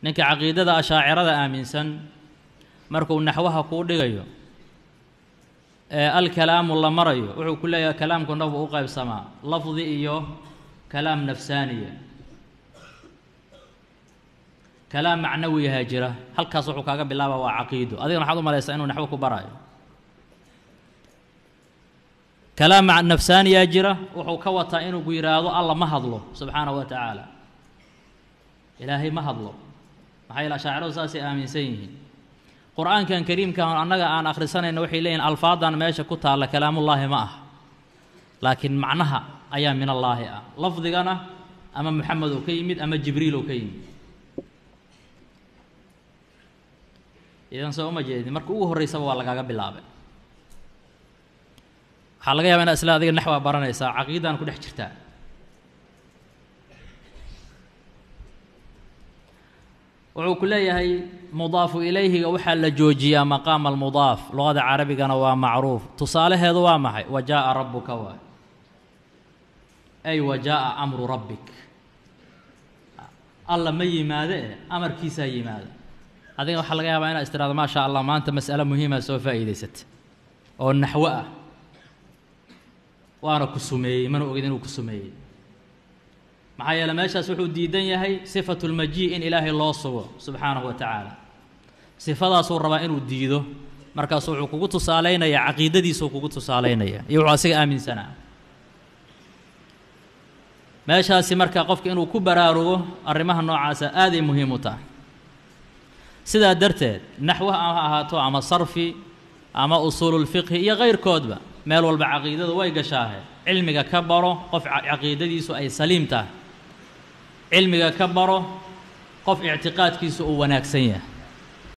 Ninka caqiidada ashaacirada aaminsan markuu naxwaha kuu dhigayo ee alkalaamu la marayo, wuxuu ku leeyahay kalaamku nabu u qaybsamaa lafdi iyo kalaam nafsaaniya, kalaam macnawiyahaa jira. Halkaas wuxuu kaaga bilaaba waa caqiido. Adigana waxaad u malaysaa inuu naxwo ku baraayo. Kalaam nafsaaniyaa jira, wuxuu ka wataa inuu ku yidhaahdo Alla ma hadlo subxaanahu wa tacaala, Ilaahay ma hadlo. Maxaa yeele ashaaciradu saasay aaminsan yihiin. Qur-aankan kariimka annaga aan akhrisanayno waxay leeyihin alfaadan meesha ku taalla kalaamullaahi ma ah, laakiin macnaha ayaa min allaahi ah, lafdigana ama Moxamed oo ka yimid ama Jibriil oo ka yimid. Idan soo uma jeedin, marka ugu horreysaba waa lagaaga bilaabay. Waxaa laga yaba inaad isla adiga naxwaa baranaysaa, caqiidan ku dhex jirtaa. Wuxuu ku leeyahay mudaafu ilayhiga waxaa la joojiyaa maqaama almudaaf, luqada carabigana waa macruuf. Tusaalaheedu waa maxay? Wa jaa'a rabbuka waay, ay wa jaa'a amru rabbik. Alla ma yimaade e amarkiisaa yimaada. Adiga waxaa laga yaabaa inaad is tirahdo maa shaa Allah, maanta mas'ale muhiimaa soo faa'iidaysata oo naxwo ah, waana ku sumeeyey, mana ogid inuu ku sumeeyey. Maxaa yeele meeshaas wuxuu diidan yahay sifatu lmajii in Ilaahay loo sugo subxaanahu wa tacaala. Sifadaasuu rabaa inuu diido, markaasu wuxuu kugu tusaalaynayaa caqiidadiisuu kugu tusaalaynaya iyo wuxuu asiga aaminsanaa meeshaasi. Marka qofka inuu ku baraarugo arrimaha noocaasa aaday muhiim u tahay. Sidaa darteed naxwaha ha ahaato ama sarfi ama usuululfiqhi iyo kayrkoodba, meel walba caqiidadu way gashaahe. Cilmiga ka baro qof caqiidadiisu ay saliim tahay, cilmiga ka baro qof ictiqaadkiisu uu wanaagsan yahay.